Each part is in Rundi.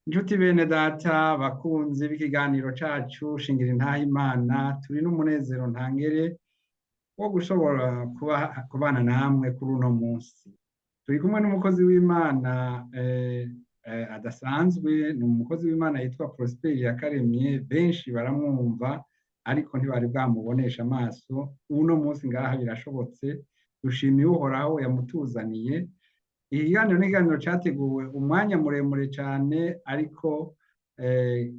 Inshuti bene data bakunzi b'ikiganiro cacu Shingira Intahe Imana, turi n'umunezero ntangere wo gushobora kubana namwe kuri uno munsi. Turi kumwe n'umukozi w'Imana adasanzwe, ni umukozi w'Imana yitwa Prosper Iyakaremye, benshi baramwumva ariko ntibari bwamubonesha amaso. Uno munsi ngaha birashobotse, dushimiye Uhoraho yamutuzaniye. Ikiganiro ni ikiganiro categuwe umwanya muremure cane, ariko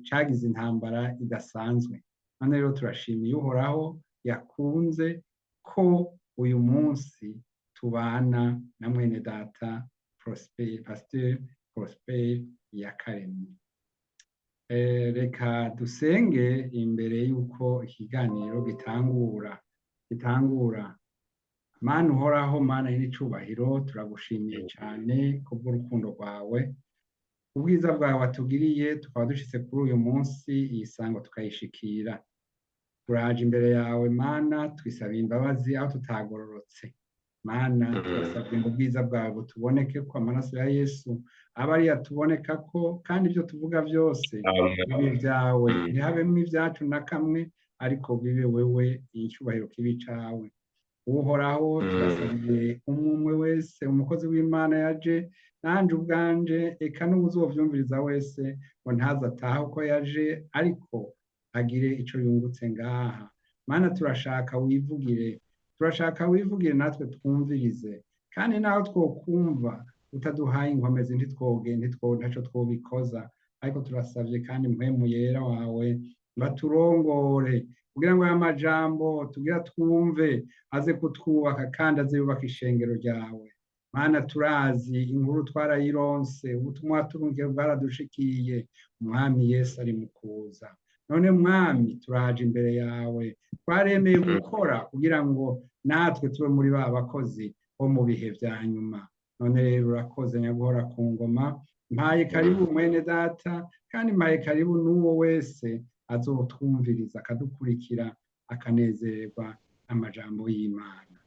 cagize intambara idasanzwe. None rero turashimiye Uhoraho yakunze ko uyu munsi tubana na mwene data Prosper, Pasteur Prosper Iyakaremye. Reka dusenge imbere y'uko ikiganiro gitangura. Mana Uhoraho, Mana y'icubahiro, turagushimiye cane kubw'urukundo rwawe, ubwiza bwawe watugiriye, tukaba dushitse kuri uyu munsi, iyi sango tukayishikira. Turaje imbere yawe Mana, twisabiye imbabazi aho tutagororotse. Mana, turasabye ngo ubwiza bwawe butuboneke, ko amaraso ya Yesu aba ariyo atubonekako, kandi ibyo tuvuga byose bibe ibyawe, ntihabemwo ibyacu na kamwe, ariko bibe wewe, icyubahiro kibe icawe. Uhoraho, turasabiye umwe umwe wese, umukozi w'Imana yaje, nanje ubwanje, eka n'uwuzovyumviriza wese, ngo ntaze atahe uko yaje, ariko agire ico yungutse ngaha. Mana, turashaka wivugire, turashaka wivugire natwe twumvirize, kandi naho twokumva utaduhaye inkomezi ntitwoge, ntaco twobikoza, ariko turasavye kandi Mpwemu Yera wawe baturongore, kugira ngo aya majambo tugira twumve aze kutwubaka kandi aze yubaka ishengero ryawe. Mana, turazi inkuru twarayironse, ubutumwa turungiye bwaradushikiye, Umwami Yesu ari mu kuza. None Mwami, turaje imbere yawe, twaremeye gukora kugira ngo natwe tube muri ba bakozi bo mu bihe vya nyuma. None rero urakoze nyaguhora ku ngoma, mpaye karibu mwene data, kandi mpaye karibu n'uwo wese azotwumviriza akadukurikira akanezererwa amajambo y'Imana.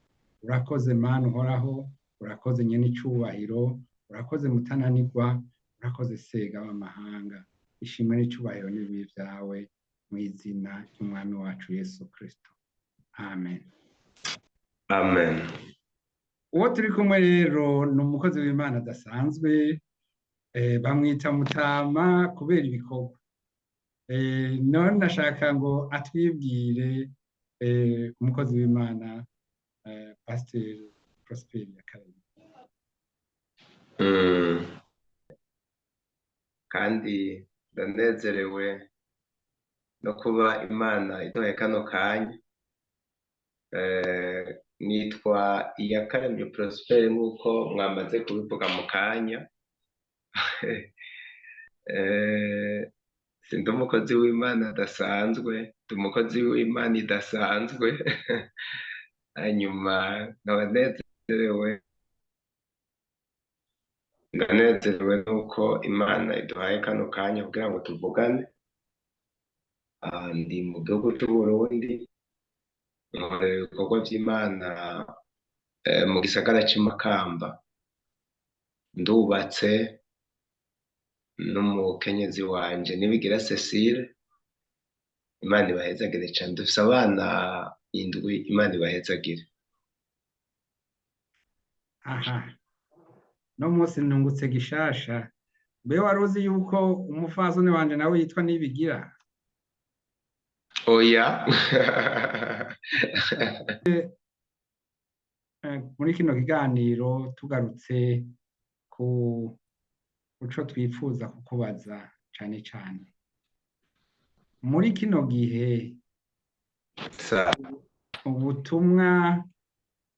Urakoze Mana Uhoraho, urakoze nyene icubahiro, urakoze mutananirwa, urakoze Sega w'amahanga. Ishimwe n'icubahiro n'ibibi vyawe mu izina ry'Umwami wacu Yesu Kristo. Amen. Amen. Uwo turi kumwe rero ni umukozi w'Imana adasanzwe, bamwita Mutama kubera ibikorwa. None nashaka ngo atwibwire, umukozi w'Imana Pasteur Prosper Iyakaremye. Kandi ndanezerewe no kuba Imana iduhaye kano kanya. Nitwa Iyakaremye Prosper nk'uko mwamaze kubivuga mu kanya. Sindi umukozi w'Imana adasanzwe, ndi umukozi w'Imana idasanzwe. Hanyuma nkaba ndanezerewe nuko Imana iduhaye kano kanya kugira ngo tuvugane. Ndi mu gihugu c'Uburundi, nkorera ibikorwa vy'Imana mu gisagara c'i Makamba. Ndubatse n'umukenyezi wanje Nibigira Cecile. Imana ibahezagire cane, dufise abana 7, Imana ibahezagire. Aha, no munsi nungutse gishasha. Mbe wari uzi yuko umupfasoni wanje nawe yitwa Nibigira? Oya. Muri kino kiganiro tugarutse ku uco twifuza kukubaza cane cane. Muri kino gihe ubutumwa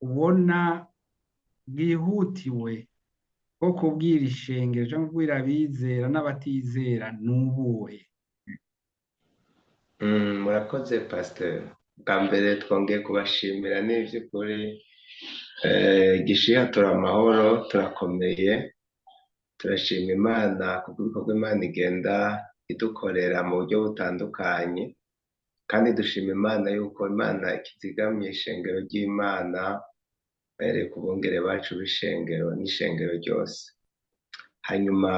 ubona bwihutiwe bwo kubwira ishengero canke kubwira abizera n'abatizera n'ubuhe? Murakoze Pasteur. Bwa mbere twongeye kubashimira n'ivy'ukuri. Gishiha turi amahoro, turakomeye, turashima Imana kubw'ibikorwa Imana igenda idukorera mu buryo butandukanye, kandi dushima Imana yuko Imana ikizigamye ishengero ry'Imana, bahereye ku bungere bacu b'ishengero n'ishengero ryose. Hanyuma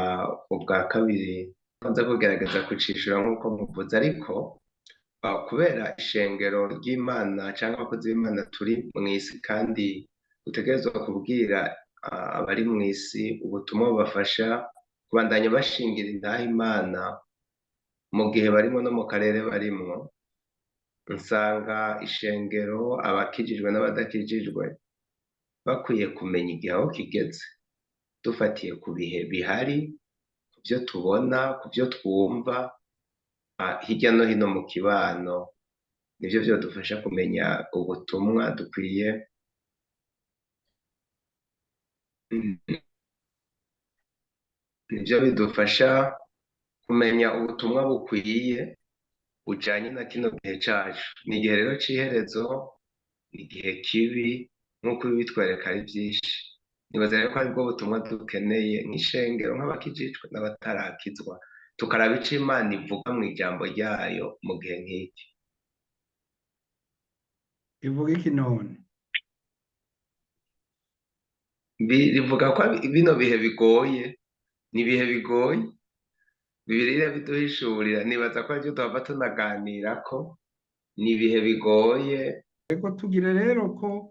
ubwa kabiri ko nza kugerageza kucishura nk'uko muvuze, ariko kubera ishengero ry'Imana canke abakozi b'Imana turi mw'isi, kandi dutegerezwa kubwira abari mw'isi ubutumwa bubafasha kubandanya bashingira intahe Imana mu gihe barimwo no mu karere barimwo. Nsanga ishengero abakijijwe n'abadakijijwe bakwiye kumenya igihe aho kigeze, dufatiye ku bihe bihari, ku vyo tubona, ku vyo twumva hirya no hino mu kibano. Nivyo vyodufasha kumenya ubutumwa dukwiye, nivyo bidufasha kumenya ubutumwa bukwiye bujanye na kino gihe cacu. Ni igihe rero c'iherezo, ni igihe kibi nk'uko ibitwereka ari vyinshi. Nibaza rero ko aribwo butumwa dukeneye nk'ishengero, nk'abakijijwe n'abatarakizwa, tukaraba ico Imana ivuga mw'ijambo ryayo mu gihe nk'iki. Ivuga iki none? Rivuga ko bino bihe bigoye, ni ibihe bigoye. Bibiliya irabiduhishurira, nibaza ko arivyo duhava tunaganirako. Ni ibihe bigoye. Ego, tugire rero ko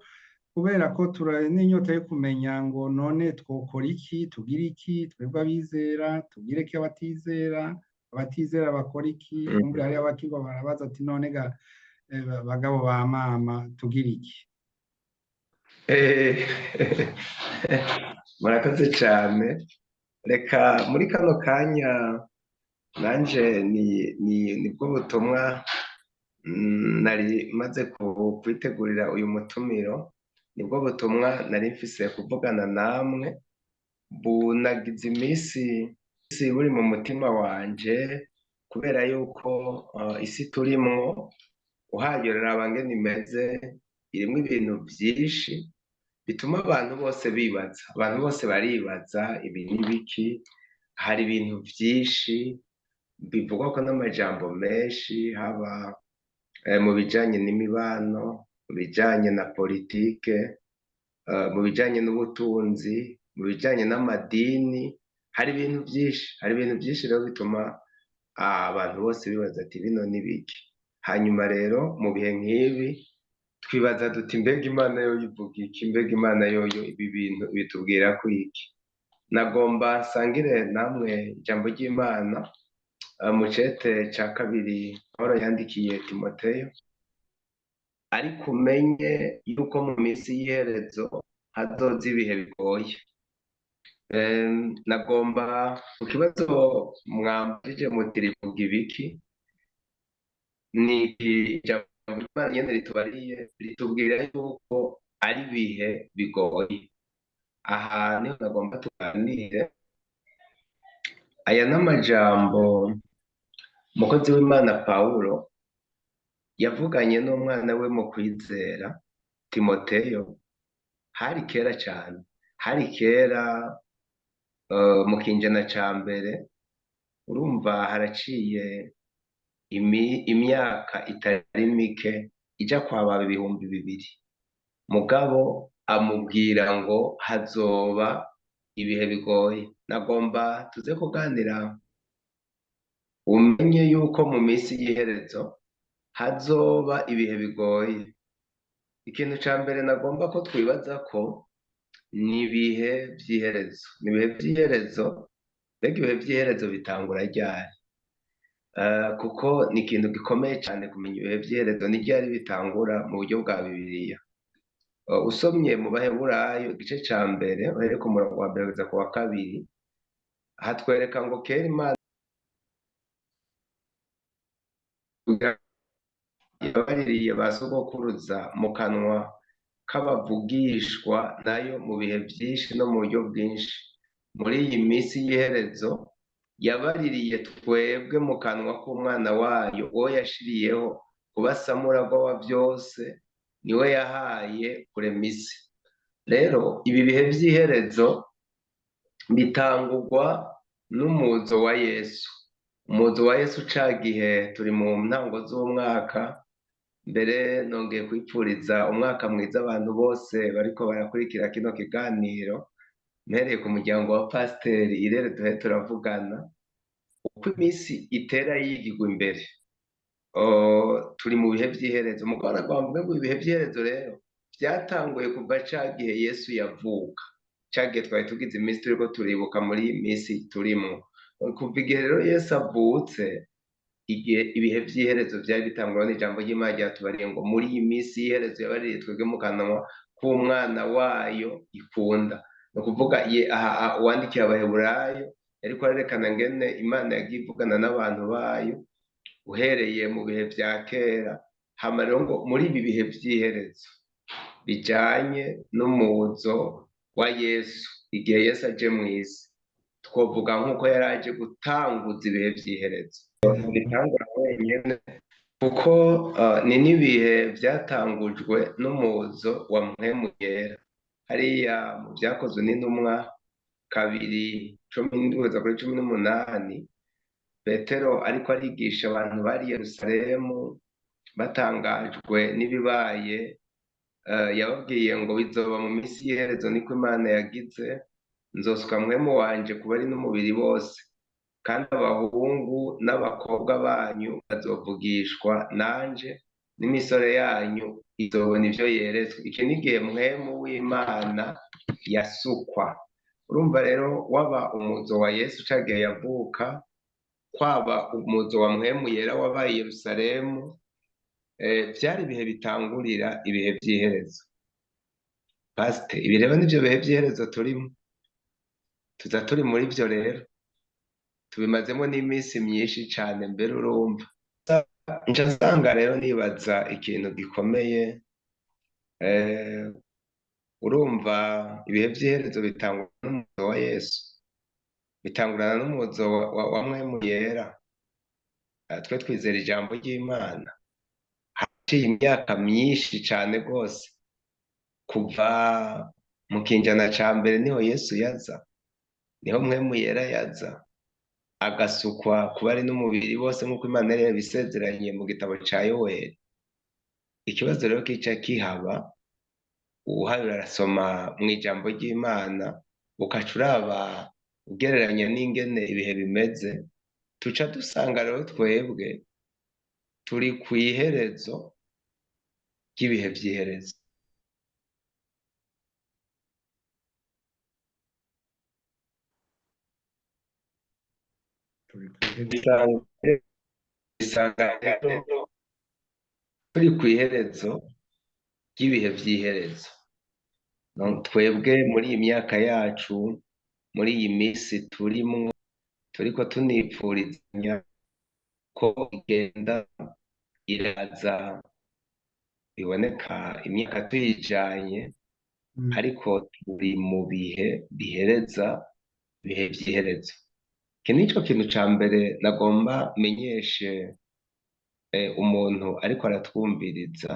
kubera ko tura n'inyota yo kumenya ngo none twokora iki, tugire iki, twebwe abizera, tugire iki abatizera, abatizera bakora iki? Kumbure hariyo abakirwa barabaza ati none ga bagabo ba mama tugire iki? Murakoze cane. Reka muri kano kanya nanje nibwo butumwa nari maze kwitegurira uyu mutumiro, nibwo butumwa nari mfise kuvugana namwe. Bunagize imisi buri mu mutima wanje, kubera yuko isi turimwo uhaye uraraba ngene imeze, irimwo ibintu vyinshi bituma abantu bose bibaza. Abantu bose baribaza ibi n'ibiki. Hari ibintu vyinshi bivugwa ko n'amajambo menshi, haba mu bijanye n'imibano, mu bijanye na politike, mu bijanye n'ubutunzi, mu bijanye n'amadini. Hari ibintu vyinshi, hari ibintu vyinshi rero bituma abantu bose bibaza ati bino n'ibiki. Hanyuma rero mu bihe nk'ibi twibaza duti mbega Imana yoyo ivuga iki, mbega Imana yoyo ibi bintu bitubwira ko iki. Nagomba nsangire namwe ijambo ry'Imana mu cete ca kabiri Pawulo yandikiye Timoteyo: ariko umenye yuko mu minsi y'iherezo hazoza ibihe bigoye. Nagomba ku kibazo mwambajije muti rivuga ibiki, ni ijambo ry'Imana nyene ritubariye, ritubwira yuko ari ibihe bigoye. Aha niho nagomba tuganire. Aya n'amajambo umukozi w'Imana Pawulo yavuganye n'umwana we mu kwizera Timoteyo. Hari kera cane, hari kera mu kinjana ca mbere. Urumva haraciye imyaka itari mike ija kwababa 2000, mugabo amubwira ngo hazoba ibihe bigoye. Nagomba tuze kuganira umenye yuko mu minsi y'iherezo hazoba ibihe bigoye. Ikintu ca mbere nagomba ko twibaza ko ni ibihe vy'iherezo. Ni ibihe vy'iherezo. Mbega ibihe vy'iherezo bitangura ryari? Kuko ni ikintu gikomeye cane kumenya ibihe vy'iherezo ni ryari bitangura mu buryo bwa Bibiliya. Usomye mu Baheburayo igice ca mbere uhereye ku murongo wa mbere kugeza ku wa kabiri, hatwereka ngo kera Imana yabaririye ba sogokuruza mu kanwa k'abavugishwa nayo mu bihe vyinshi no mu buryo bwinshi. Muri iyi minsi y'iherezo yabaririye twebwe mu kanwa k'umwana wayo, uwo yashiriyeho kuba samuragwa wa vyose, niwe yahaye kurema isi. Rero ibi bihe vy'iherezo bitangurwa n'umuzo wa Yesu. Umuzo wa Yesu ca gihe turi mu ntango z'umwaka. Mbere nongeye kwipfuriza umwaka mwiza abantu bose bariko barakurikira kino kiganiro, mpereye ku muryango wa Pasiteri Irere duhe turavugana. Uko iminsi itera yigirwa imbere, turi mu bihe vy'iherezo. Mugabo nagomba mvuge ngo ibihe vy'iherezo rero vyatanguye kuva ca gihe Yesu yavuka, ca gihe twari tugize iminsi turiko turibuka muri iyi minsi turimwo. Kuva igihe rero Yesu avutse, igihe ibihe vy'iherezo vyari bitangura, n'ijambo ry'Imana ryatubariye ngo muri iyi minsi y'iherezo yabaririye twebwe mu kanwa k'umwana wayo ikunda. Ni ukuvuga aha uwandikiye Abaheburayo yariko arerekana ngene Imana yagiye ivugana n'abantu bayo uhereye mu bihe vya kera, hama rero ngo muri ibi bihe vy'iherezo bijanye n'umuzo wa Yesu, igihe Yesu aje mw'isi, twovuga nk'uko yari aje gutanguza ibihe vy'iherezo. Bitangura wenyene, kuko ni n'ibihe vyatangujwe n'umuzo wa Mpwemu Yera. Hariya mu vyakozwe n'intumwa 2:17 kugeza kuri 18, Petero ariko arigisha abantu bari Yerusalemu batangajwe n'ibibaye, yababwiye ngo bizoba mu minsi y'iherezo niko Imana yagize, nzosuka Mpwemu wanje ku bari n'umubiri bose, kandi abahungu n'abakobwa banyu bazovugishwa nanje, n'imisore yanyu izobona ivyo yeretswe. Iki ni igihe Mpwemu w'Imana yasukwa. Urumva rero waba umuzo wa Yesu ca gihe yavuka, kwaba umuzo wa Mpwemu Yera wabaye i Yerusalemu, vyari ibihe bitangurira ibihe vy'iherezo. Pasite, ibi rero nivyo bihe vy'iherezo turimo, tuza turi muri vyo rero, tubimazemo n'iminsi myinshi cane. Mbere urumva nca nsanga rero nibaza ikintu gikomeye. Urumva ibihe vy'iherezo bitangurana n'umuzo wa Yesu, bitangurana n'umuzo wa Mpwemu Yera. Twe twizera ijambo ry'Imana. Haciye imyaka myinshi cane rwose, kuva mu kinjana ca mbere niho Yesu yaza, niho Mpwemu Yera yaza, agasukwa ku bari n'umubiri bose nk'uko Imana yari yabisezeranye mu gitabo ca Yoweri. Ikibazo rero kica kihaba, uwuhaye arasoma mu ijambo ry'Imana, ukaca uraba ugereranya n'ingene ibihe bimeze, tuca dusanga rero twebwe turi kw'iherezo ry'ibihe vy'iherezo. Dusanga rero turi kw'iherezo ry'ibihe vy'iherezo. Twebwe muri iyi myaka yacu, muri iyi minsi turimwo, turiko tunipfurizanya ko igenda iraza, biboneka imyaka tuyijanye, ariko turi mu bihe bihereza ibihe vy'iherezo. Iki nico kintu ca mbere nagomba menyeshe umuntu ariko aratwumviriza.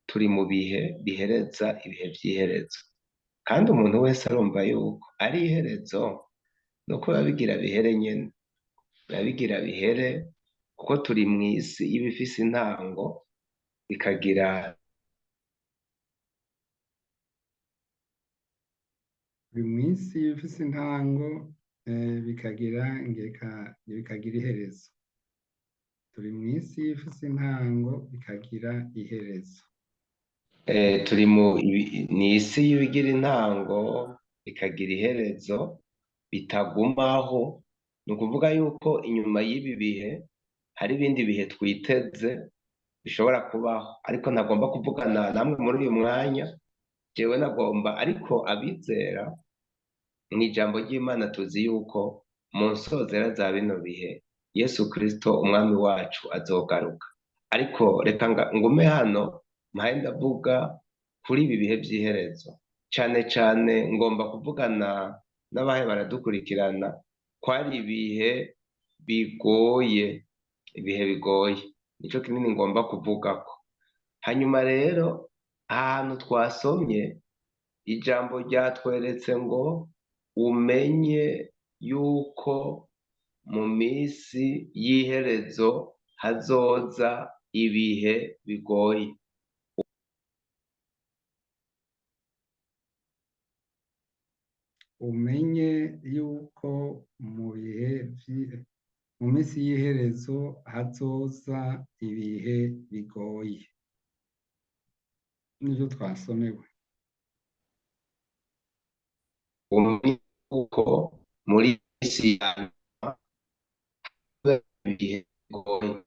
Turi mu bihe bihereza ibihe vy'iherezo, kandi umuntu wese arumva yuko ari iherezo, nuko biba bigira bihere nyene, biba bigira bihere, kuko turi mw'isi iba ifise intango ikagira turi mw'isi ifise intango, bikagira ngeka bikagira iherezo. Turi mw'isi ifise intango bikagira iherezo. Turi mu n'isi y'ibigira intango ikagira iherezo bitagumaho. Ni ukuvuga yuko inyuma y'ibi bihe hari ibindi bihe twiteze bishobora kubaho, ariko ntagomba kuvugana namwe muri uyu mwanya. Jewe nagomba, ariko abizera mw'ijambo ry'Imana tuzi yuko mu nsozera za bino bihe Yesu Kristo umwami wacu azogaruka. Ariko reka ngume hano mpaye ndavuga kuri ibi bihe vy'iherezo. Cane cane ngomba kuvugana n'abahe baradukurikirana ko ari ibihe bigoye, ibihe bigoye nico kinini ngomba kuvugako. Hanyuma rero ahantu twasomye ijambo ryatweretse ngo umenye yuko mu minsi y'iherezo hazoza ibihe bigoye. Umenye yuko mu bihe minsi y'iherezo hazoza ibihe bigoye. Nibyo twasomewe. Uko muri isi ibihe bigoye,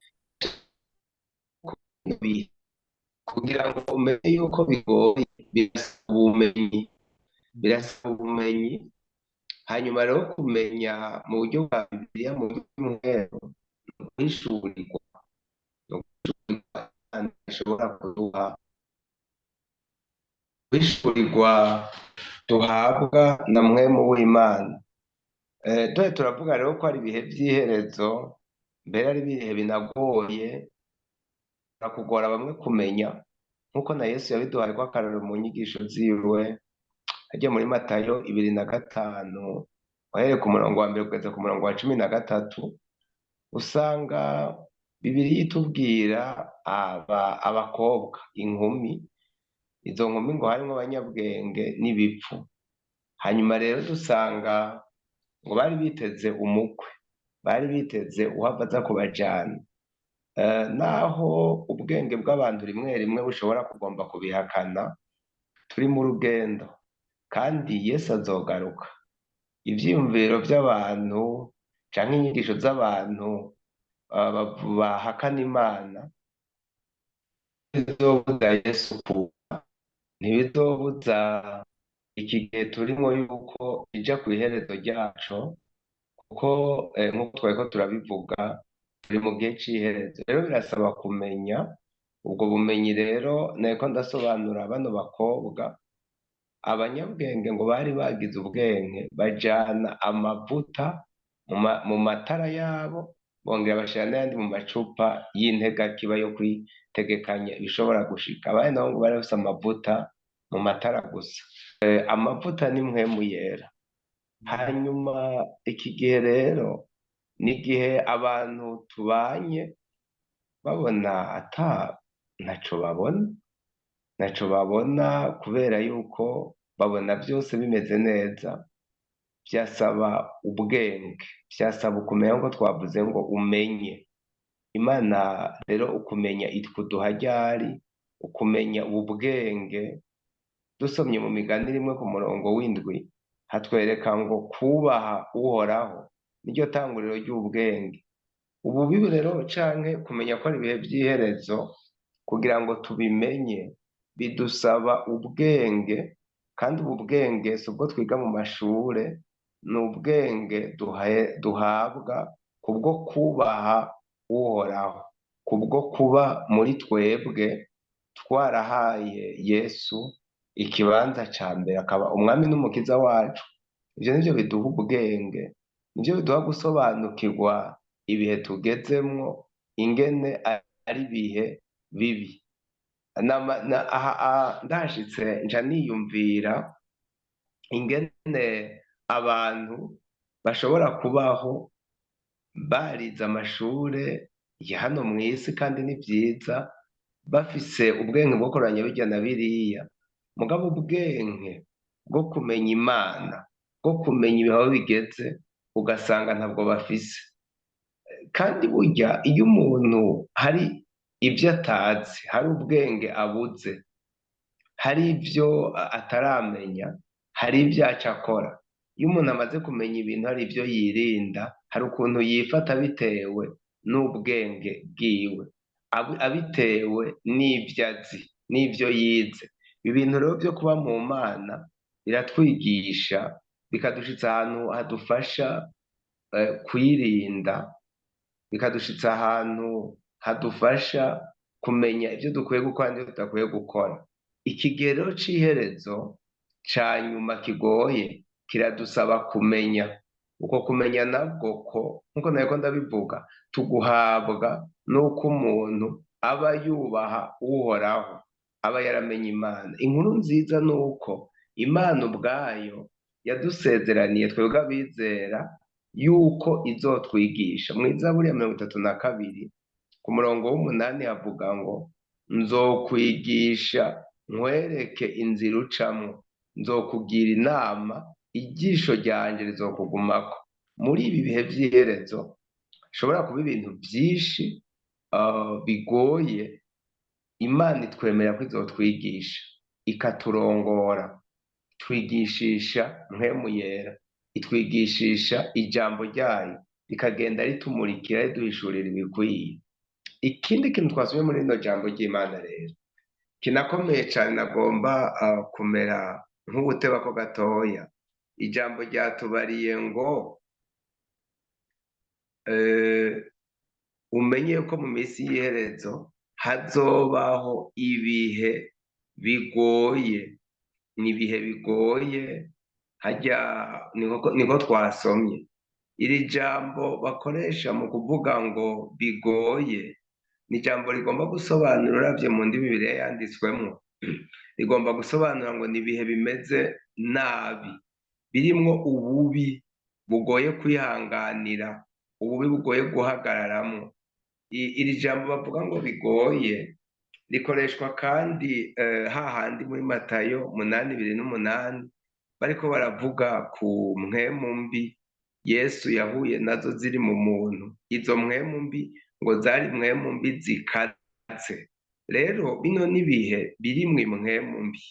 kugira ngo umenye yuko bigoye birasaba ubumenyi, birasaba ubumenyi. Hanyuma rero kumenya mu buryo bwa Bibiliya, mu buryo bw'umweru, ni uguhishurirwa, ni uguhishurirwa ishobora kuduha guhishurirwa duhabwa na Mpwemu w'Imana. Dore turavuga rero ko ari ibihe by'iherezo, mbere ari ibihe binagoye, birakugora bamwe kumenya, nk'uko na Yesu yabiduhaye ko akarorero mu nyigisho ziwe, ajya muri Matayo 25, uhereye ku murongo wa 1 kugeza ku murongo wa 13, usanga Bibiliya itubwira abakobwa, inkumi, izo nkumi ngo harimo abanyabwenge n'ibipfu. Hanyuma rero dusanga ngo bari biteze umukwe, bari biteze uhava aza kubajana. Naho ubwenge bw'abantu rimwe rimwe bushobora kugomba kubihakana, turi mu rugendo kandi Yesu azogaruka. Ivyiyumviro by'abantu canke inyigisho z'abantu bahakana Imana ntibizobuza Yesu kuza, ntibizobuza iki gihe turimo yuko ija ku iherezo ryaco, kuko nk'uko twariko turabivuga turi mu gihe c'iherezo. Rero birasaba kumenya ubwo bumenyi. Rero nariko ndasobanura bano bakobwa abanyabwenge ngo bari bagize ubwenge, bajana amavuta mu matara yabo, bongera bashira n'ayandi mu macupa y'integakiba yo kwitegekanya ibishobora gushika. Abandi nabo ngo bari bafise amavuta mu matara gusa. Amavuta ni Mpwemu Yera. Hanyuma iki gihe rero ni igihe abantu tubanye babona ata ntaco babona, ntaco babona kubera yuko babona byose bimeze neza. Byasaba ubwenge, byasaba ukumenya, nkuko twavuze ngo umenye Imana. Rero ukumenya ikuduha ryari? Ukumenya ubwenge. Dusomye mu migani 1 ku murongo w'7, hatwereka ngo kubaha Uhoraho niryo tanguriro ry'ubwenge. Ububi rero canke kumenya ko ari ibihe by'iherezo, kugira ngo tubimenye bidusaba ubwenge, kandi ubu bwenge si ubwo twiga mu mashure, ni ubwenge duhabwa kubwo kubaha Uhoraho, kubwo kuba muri twebwe twarahaye Yesu ikibanza ca mbere, akaba umwami n'umukiza wacu. Ivyo nivyo biduha ubwenge, nivyo biduha gusobanukirwa ibihe tugezemwo, ingene ari ibihe bibi. Ndashitse nca niyumvira ingene abantu bashobora kubaho barize amashure ya hano mw'isi, kandi ni vyiza, bafise ubwenge bwo kuranya birya na biriya, mugabo ubwenge bwo kumenya Imana, bwo kumenya ibihe aho bigeze, ugasanga ntabwo bafise. Kandi burya iyo umuntu hari ibyo atazi, hari ubwenge abuze, hari ibyo ataramenya, hari ibyo aca akora. Iyo umuntu amaze kumenya ibintu, hari ibyo yirinda, hari ukuntu yifata bitewe n'ubwenge bwiwe, abitewe n'ibyo azi, n'ibyo yize. Ibintu rero byo kuba mu Mana biratwigisha, bikadushitsa ahantu hadufasha kwirinda, bikadushitsa ahantu hadufasha kumenya ibyo dukwiye gukora n'ibyo tudakwiye gukora. Iki gihe rero c'iherezo ca nyuma kigoye kiradusaba kumenya. Uko kumenya nabwo ko, nkuko nariko ndabivuga, tuguhabwa n'uko umuntu aba yubaha Uhoraho, aba yaramenye Imana. Inkuru nziza nuko Imana ubwayo yadusezeraniye twebwe abizera yuko izotwigisha. Mw'Izaburi ya 32 ku murongo w'8 havuga ngo nzokwigisha nkwereke inzira ucamwo, nzokugira inama, ijisho ryanje rizokugumako. Muri ibi bihe vy'iherezo Hashobora kuba ibintu byinshi bigoye, Imana itwemera ko izotwigisha, ikaturongora, itwigishisha mpwemu yera, itwigishisha ijambo ryayo, rikagenda ritumurikira, riduhishurira ibikwiye. Ikindi kintu twasomye muri rino jambo ry'Imana rero kinakomeye cyane, nagomba kumera nk'ubuteba ko gatoya. Ijambo ryatubariye ngo umenye ko mu minsi y'iherezo hazobaho ibihe bigoye. Ni ibihe bigoye, hajya niko twasomye. Iri jambo bakoresha mu kuvuga ngo bigoye ni ijambo rigomba gusobanura, uravye mu ndimi Bibiliya yanditswemwo, rigomba gusobanura ngo ni ibihe bimeze nabi, birimwo ububi bugoye kwihanganira, ububi bugoye guhagararamwo. Iri jambo bavuga ngo bigoye rikoreshwa kandi hahandi muri Matayo 8:28, bariko baravuga ku mpwemu mbi Yesu yahuye nazo ziri mu muntu. Izo mpwemu mbi ngo zari mpwemu mbi zikaze. Rero bino nibihe birimwo impwemu mbi,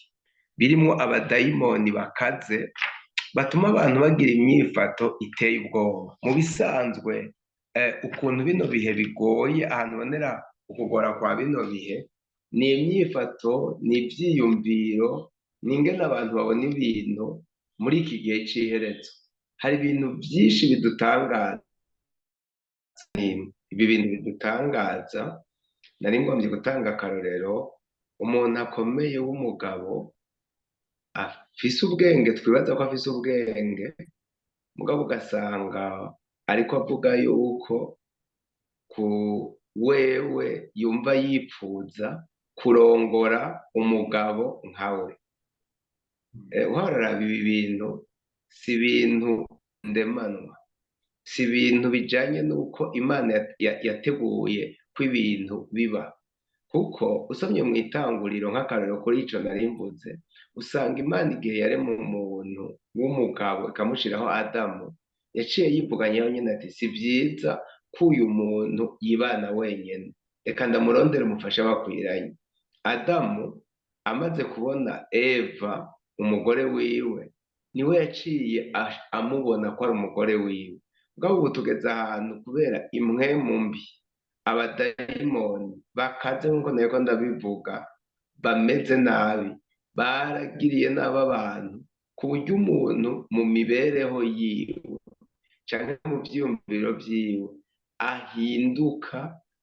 birimwo abadayimoni bakaze, batuma abantu bagira imyifato iteye ubwoba. Mu bisanzwe ukuntu bino bihe bigoye, ahantu ubonera ukugora kwa bino bihe ni imyifato, ni ivyiyumviro, ni ingene abantu babona ibintu muri iki gihe c'iherezo. Hari ibintu vyinshi bidutangaza. Ibi bintu bidutangaza, nari ngombye gutanga akarorero. Umuntu akomeye w'umugabo afise ubwenge, twibaza ko afise ubwenge, mugabo ugasanga ariko avuga yuko ku wewe yumva yipfuza kurongora umugabo nkawe. Uhararaba ibi bintu si ibintu ndemanwa, si ibintu bijanye n'uko Imana yateguye ko ibintu biba. Kuko usomye mu itanguriro nk'akarorero kuri ico nari mvuze, usanga Imana igihe yarema umuntu w'umugabo ikamushiraho Adamu, yaciye yivuganye yonyene ati si vyiza ko uyu muntu yibana wenyene, reka ndamurondere umufasha bakwiranye. Adamu amaze kubona Eva umugore wiwe, niwe yaciye amubona ko ari umugore wiwe. Mugabo ubu tugeze ahantu kubera impwemu mbi, abadayimoni bakaze nk'uko nariko ndabivuga, bameze nabi, baragiriye nabi abantu, ku buryo umuntu mu mibereho yiwe canke mu vyiyumviro vyiwe ahinduka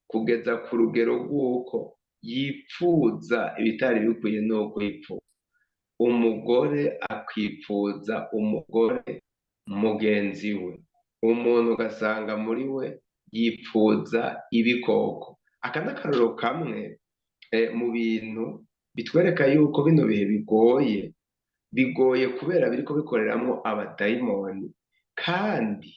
kugeza ku rugero rw'uko yipfuza ibitari bikwiye no kwipfuza. Umugore akipfuza umugore mugenzi we, umuntu ugasanga muri we yipfuza ibikoko. Aka ni akarorero kamwe mu bintu bitwereka yuko bino bihe bigoye, bigoye kubera biriko bikoreramwo abadayimoni, kandi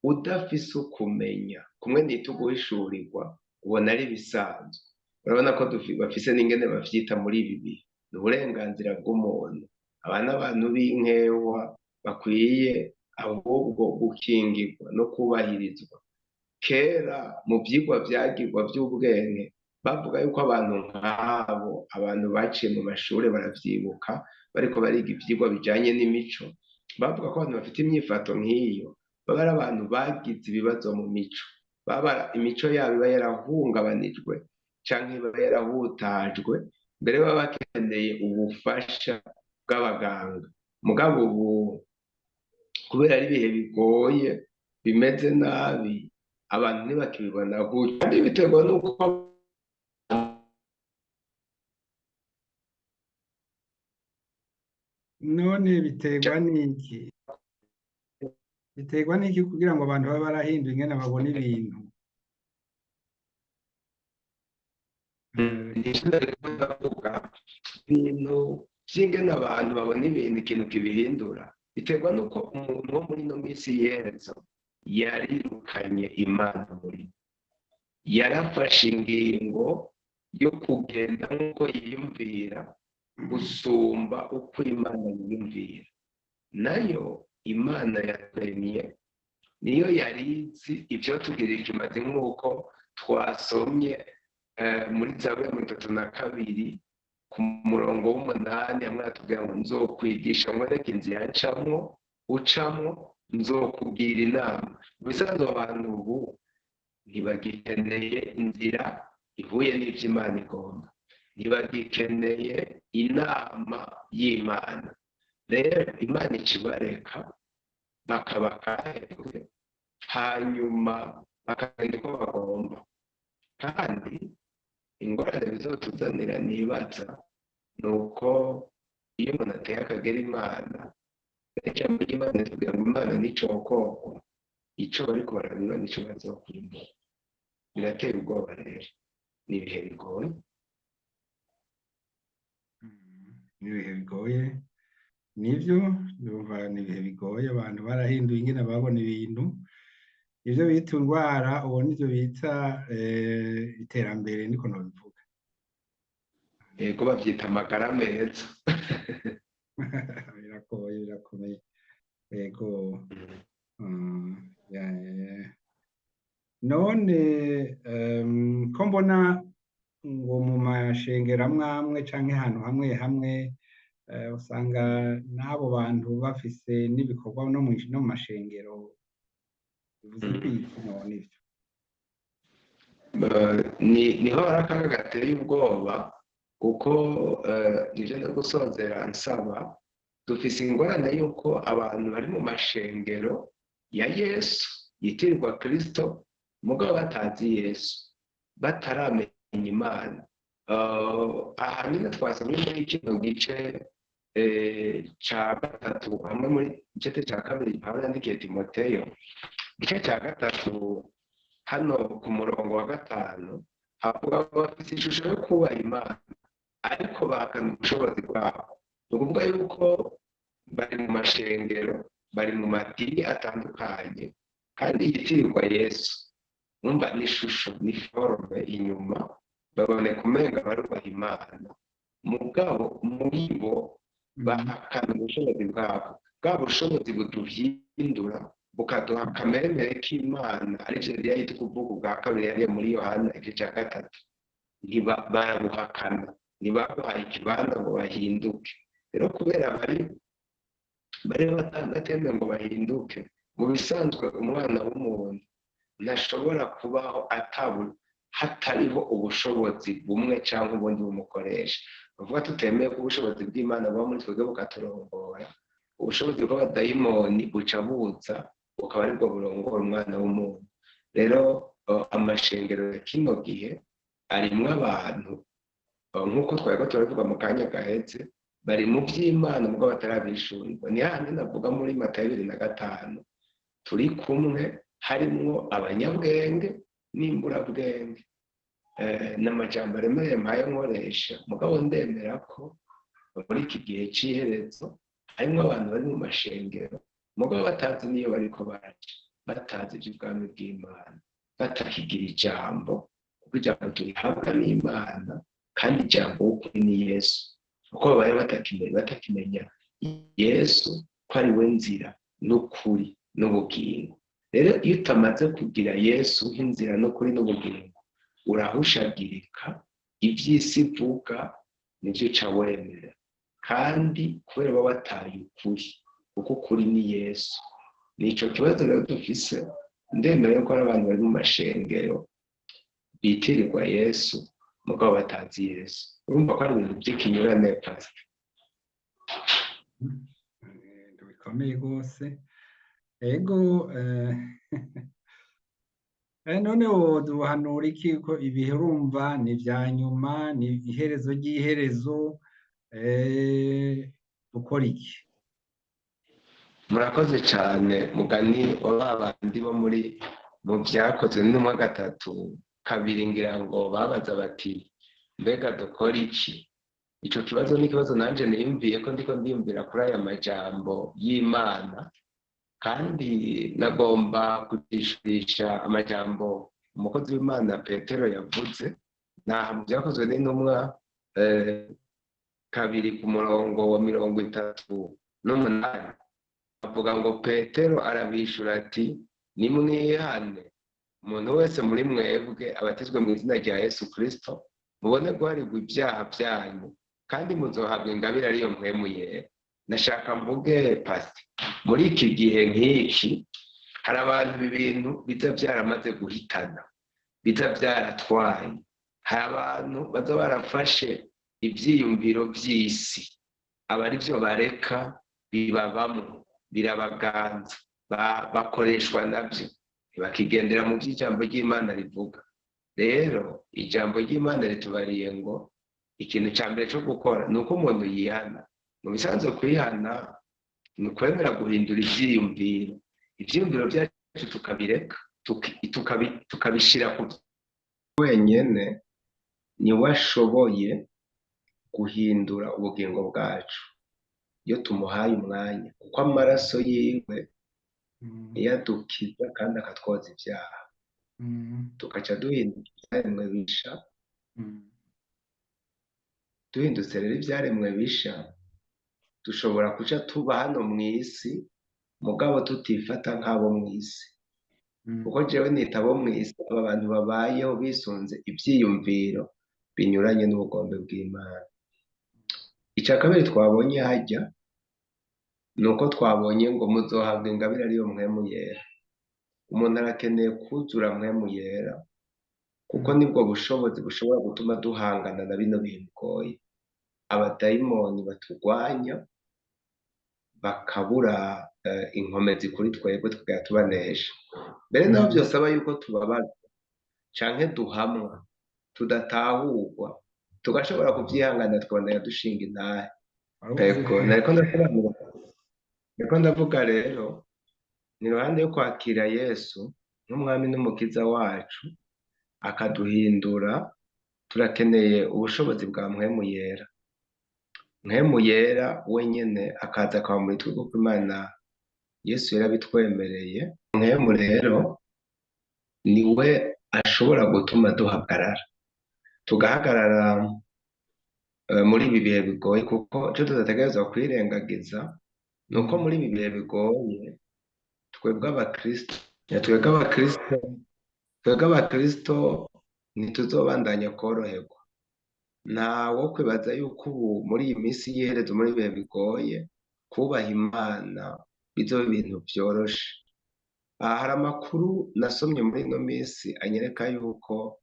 udafise ukumenya kumwe nita uguhishurirwa, ubona ari bisanzwe. Urabona ko bafise n'ingene bavyita muri ibi bihe, ni uburenganzira bw'umuntu. Aba n'abantu b'inkewa bakwiye ahubwo gukingirwa no kubahirizwa. Kera mu vyigwa vyagirwa vy'ubwenge bavuga yuko abantu nk'abo, abantu baciye mu mashure baravyibuka, bariko bariga ivyigwa bijanye n'imico, bavuga ko abantu bafite imyifato nk'iyo baba ari abantu bagize ibibazo mu mico, baba imico yabo iba yarahungabanijwe canke iba yarahutajwe, mbere baba bakeneye ubufasha bw'abaganga. Mugabo ubu kubera ari ibihe bigoye bimeze nabi, abantu ntibakibibona gutyo, kandi biterwa n'uko none biterwa n'iki? Biterwa n'iki kugira ngo abantu babe barahinduye ingene babona ibintu? Ibintu vy'ingene abantu babona ibintu, ikintu kibihindura biterwa n'uko umuntu wo muri ino minsi y'iherezo yarirukanye Imana muri we, yarafashe ingingo yo kugenda nk'uko yiyumvira gusumba uko Imana yiyumvira. Nayo Imana yaturemye Niyo yari izi ibyo tugirira ikimazi nk'uko twasomye muri Zaburi ya 32 ku murongo w'8, hamwe atubwira ngo nzokwigisha nkwereke inzira ncamwo ucamwo, nzokubwira inama. Ibisanzwe abantu ubu ntibagikeneye inzira ihuye n'ibyo Imana igomba, ntibagikeneye inama y'Imana. Rero Imana ikibareka bakaba kahebwe, hanyuma bakagenda uko bagomba. Kandi ingorane bizotuzanira nibaza ni uko iyo umuntu ateye akagera Imana, ijambo ry'Imana ritubwira ngo Imana nicokokwa, ico bariko barabiba nico bazokwimbura. Biratera ubwoba rero, ni ibihe bigoye. Ni ibihe bigoye, nivyo, ndumva ni ibihe bigoye. Abantu barahinduye ingene babona ibintu, ivyo bita indwara ubu nivyo bita iterambere, niko nobivuga. Yego, bavyita amagara meza. Biragoye, birakomeye. Yego. None ko mbona ngo mu mashengero amwe amwe canke ahantu hamwe hamwe usanga n'abo bantu bafise n'ibikorwa no mu mashengero, bivuze kwiki none ivyo? Niho hari akaga gateye ubwoba, kuko nivyo ndagusozera nsaba, dufise ingorane y'uko abantu bari mu mashengero ya Yesu yitirirwa Kristo, mugabo batazi Yesu, bataramenya Imana. Aha nyine twasomye muri kino gice ca 3, hamwe muri gice ca 2 Pawulo yandikiye Timoteyo, igice ca 3 hano ku murongo wa 5 havuga ngo bafise ishusho yo kubaha Imana, ariko bahakana ubushobozi bwabo. Ni ukuvuga yuko bari mu mashengero, bari mu madini atandukanye, kandi yitirirwa Yesu. Numva ni ishusho, ni forme inyuma, baboneka umenga barubaha Imana, mugabo muri bo bahakana ubushobozi bwabo. Bwa bushobozi buduhindura bukaduha akameremere k'Imana, arivyo Bibiliya yita ukuvuga ubwa kabiri yariye muri Yohana igice ca 3. Barabuhakana, ntibabuhaye ikibanza ngo bahinduke. Rero kubera bari batemeye ngo bahinduke, mu bisanzwe umwana w'umuntu ntashobora kubaho hatariho ubushobozi bumwe cyangwa ubundi bumukoresha. Bavuga tutemeye ko ubushobozi bw'Imana buba muri twebwe bukaturongora, ubushobozi bw'abadayimoni buca buza bukaba aribwo burongora umwana w'umuntu. Rero amashengero ya kino gihe arimwo abantu nk'uko twari turavuga mu kanya gahetse, bari mu by'Imana ubwo batarabishurirwa. Ni handi navuga muri Matayo 25, turi kumwe harimwo abanyabwenge n'imburabwenge. N'amajambo aremereye mpaye nkoresha, mugabo ndemera ko muri iki gihe c'iherezo harimwo abantu bari mu mashengero mugabo batazi niyo bariko baraca, batazi ivy'ubwami bw'Imana, batakigira ijambo, kuko ijambo turihabwa n'Imana, kandi ijambo w'ukuri ni Yesu. Kuko babaye batakimenya Yesu ko ari we nzira n'ukuri n'ubugingo. Rero iyo utamaze kugira Yesu nk'inzira n'ukuri n'ubugingo, urahushagirika, ivy'isi ivuga nivyo uca wemera. Kandi kubera baba bataye ukuri, kuko ukuri ni Yesu. Nico kibazo rero dufise. Ndemera yuko hari abantu bari mu mashengero bitirirwa Yesu mugabo batazi Yesu. Urumva ko ari ibintu by'ikinyurane, Pastor. Ibintu bikomeye rwose. Ego, none woduhanura iki ko ibihe urumva ni ivya nyuma, ni iherezo ry'iherezo, dukora iki? Murakoze cyane. Mugani wa babandi bo muri mu byakozwe n'intumwa 3:2, ngira ngo babaza bati mbega dukora iki? Ico kibazo ni ikibazo nanje niyumviye ko ndiko ndiyumvira kuri aya majambo y'Imana, kandi nagomba kugishurisha amajambo umukozi w'Imana Petero yavuze naha mu byakozwe n'intumwa 2 ku murongo wa 38, avuga ngo Petero arabishura ati Nimwihane umuntu wese muri mwebwe abatizwe mu izina rya Yesu Kristo, mubone guharirwa ibyaha byanyu, kandi muzohabwa ingabire ariyo Mpwemu Yera. Nashaka mvuge pasi, muri iki gihe nk'iki hari abantu ibintu biza byaramaze guhitana, biza byaratwaye. Hari abantu baza barafashe ibyiyumviro by'isi, aba ari byo bareka bibabamo, birabaganza, bakoreshwa nabyo, ntibakigendera mu by'ijambo ry'Imana rivuga. Rero ijambo ry'Imana ritubariye ngo ikintu cya mbere cyo gukora ni uko umuntu yihana. Mu bisanzwe kwihana ni ukwemera guhindura ibyiyumviro, ibyiyumviro byacu tukabireka, tukabishyira ku wenyine. Niwe ashoboye guhindura ubugingo bwacu iyo tumuhaye umwanya, kuko amaraso yiwe niyo adukiza kandi akatwoza ibyaha, tugaca duhinduka ibyaremwe bisha. Duhindutse rero ibyaremwe bisha, dushobora kuca tuba hano mu isi mugabo tutifata nk'abo mu isi, kuko jewe nita abo mu isi aba bantu babayeho bisunze ibyiyumviro binyuranye n'ubugombe bw'Imana. Icya kabiri twabonye hajya ni uko twabonye ngo muzohabwa ingabire ariyo Mpwemu Yera. Umuntu arakeneye kuzura Mpwemu Yera, kuko nibwo bushobozi bushobora gutuma duhangana na bino bihe bigoye. Abadayimoni batugwanya bakabura inkomezi kuri twebwe, tukajya tubanesha. Mbere naho byosaba yuko tubabaza canke duhamwa, tudatahurwa, tugashobora kuvyihangana, tukabandanya dushinga intahe. Ego, nariko ndasobanura, nariko ndavuga rero ni iruhande yo kwakira Yesu nk'umwami n'umukiza wacu akaduhindura, turakeneye ubushobozi bwa Mpwemu Yera. Mpwemu Yera wenyene akaza akaba muri twe, kuko Imana Yesu yarabitwemereye. Mpwemu rero niwe ashobora gutuma duhagarara, tugahagarara muri ibi bihe bigoye, kuko ico tudategerezwa kwirengagiza ni uko muri ibi bihe bigoye twebwe abakristo, twebwe abakristo ntituzobandanya koroherwa. Ntawo kwibaza yuko ubu muri iyi minsi y'iherezo, muri ibihe bigoye, kubaha Imana bizoba ibintu vyoroshe. Aha hari amakuru nasomye muri ino minsi anyereka yuko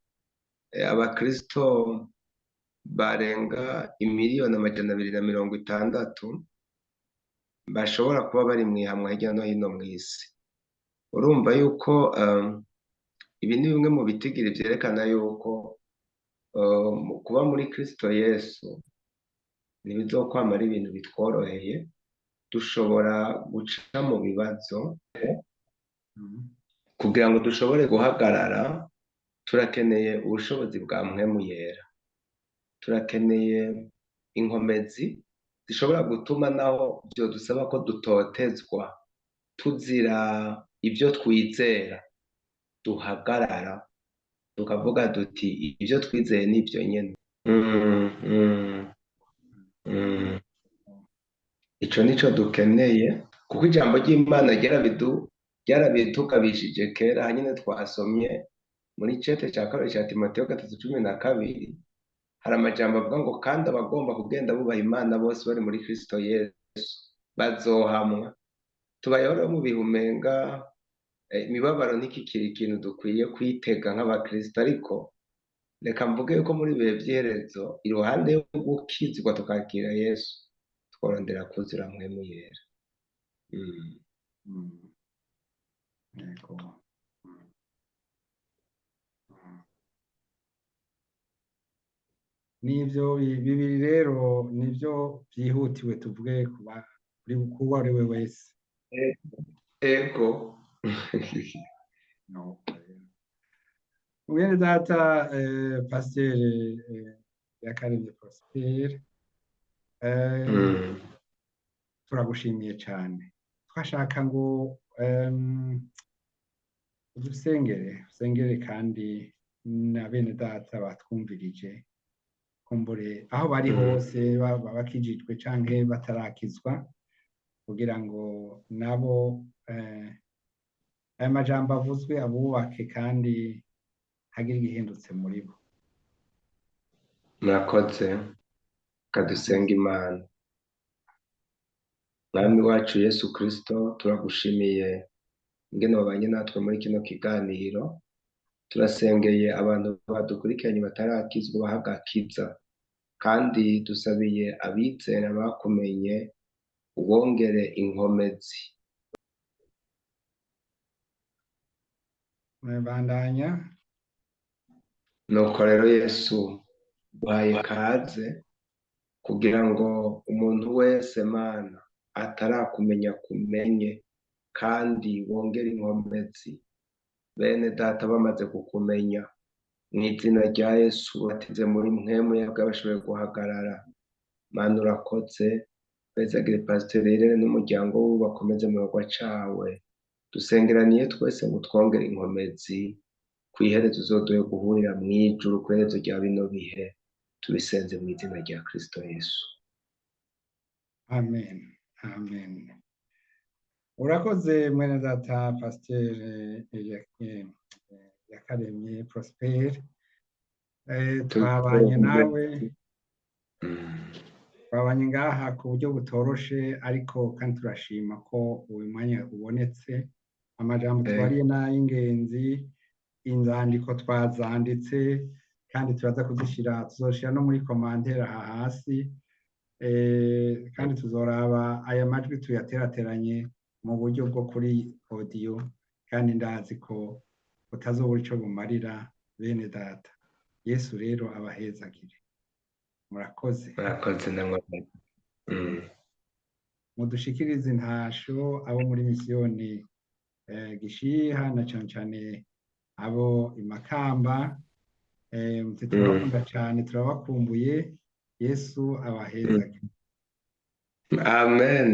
abakristo barenga 260,000,000 bashobora kuba bari mw'ihamwa hirya no hino mw'isi. Urumva yuko ibi ni bimwe mu bitigiri vyerekana yuko kuba muri Kristo Yesu ntibizokwama ari ibintu bitworoheye, dushobora guca mu bibazo. Kugira ngo dushobore guhagarara, turakeneye ubushobozi bwa Mpwemu Yera, turakeneye inkomezi zishobora gutuma naho vyodusaba ko dutotezwa tuzira ibyo twizera, duhagarara tukavuga duti ibyo twizeye ni ibyo nyene. Ico nico dukeneye, kuko ijambo ry'Imana ryarabidukabishije kera. Hanyine twasomye muri cete ca kabiri ca Timoteyo 3:12, hari amajambo avuga ngo kandi abagomba kugenda bubaha Imana bose bari muri Kristo Yesu bazohamwa. Tubayeho rero mu bihe umenga imibabaro ntikikiri ikintu dukwiye kwitega nk'abakristo, ariko reka mvuge yuko muri ibihe vy'iherezo, iruhande yo gukizwa tukakira Yesu, tworondera kuzura Mpwemu Yera. Yego. Nivyo bibiri rero nivyo vyihutiwe tuvuge kuba kuri kuba ari we wese. Ego. No. Mwene data Pasiteri Yakaremye Prosper, turagushimiye cyane. Twashaka ngo udusengere, usengere kandi na bene data batwumvirije, kumbure aho bari hose baba bakijijwe canke batarakizwa, kugira ngo nabo Aya majambo avuzwe abubake kandi hagire igihindutse muri bo. Murakoze, kadusenga Imana. Mwami wacu Yesu Kristo, turagushimiye ingene wabanye natwe muri kino kiganiro. Turasengeye abantu badukurikiranye batarakizwa bahagakiza, kandi dusabiye abizera bakumenye ubongere inkomezi. Bandanya. Nuko rero Yesu uhaye kaze kugira ngo umuntu wese Mana atarakumenya kumenye, kandi wongere inkomezi bene data bamaze kukumenya. Mu izina rya Yesu batize muri mwemu yabwe bashoboye guhagarara. Mana urakoze, bezagire Pasiteri Irene n'umuryango we bakomeze mu gikorwa cawe. Dusengeraniye twese ngo twongere inkomezi kw'iherezo uzoduhe guhurira mw'ijuru kw'iherezo rya bino bihe. Tubisenze mu izina rya Kristo Yesu. Amen, amen. Urakoze mwene data Pasiteri Yakaremye Prosper. Twabanye nawe, twabanye ngaha ku buryo butoroshe, ariko kandi turashima ko uyu mwanya ubonetse. Amajambo twariye n'ay'ingenzi, inzandiko twazanditse kandi turaza kuzishyira, tuzoshira no muri komantera aha hasi, kandi tuzoraba aya majwi tuyaterateranye mu buryo bwo kuri audio, kandi ndazi ko butazobura ico bumarira bene data. Yesu rero abahezagire. Murakoze. Murakoze namwe. Mudushikirize intasho abo muri misiyoni Gishiha na cane cane abo Imakamba. Turabakunda cane, turabakumbuye. Yesu abahezagire. Amen.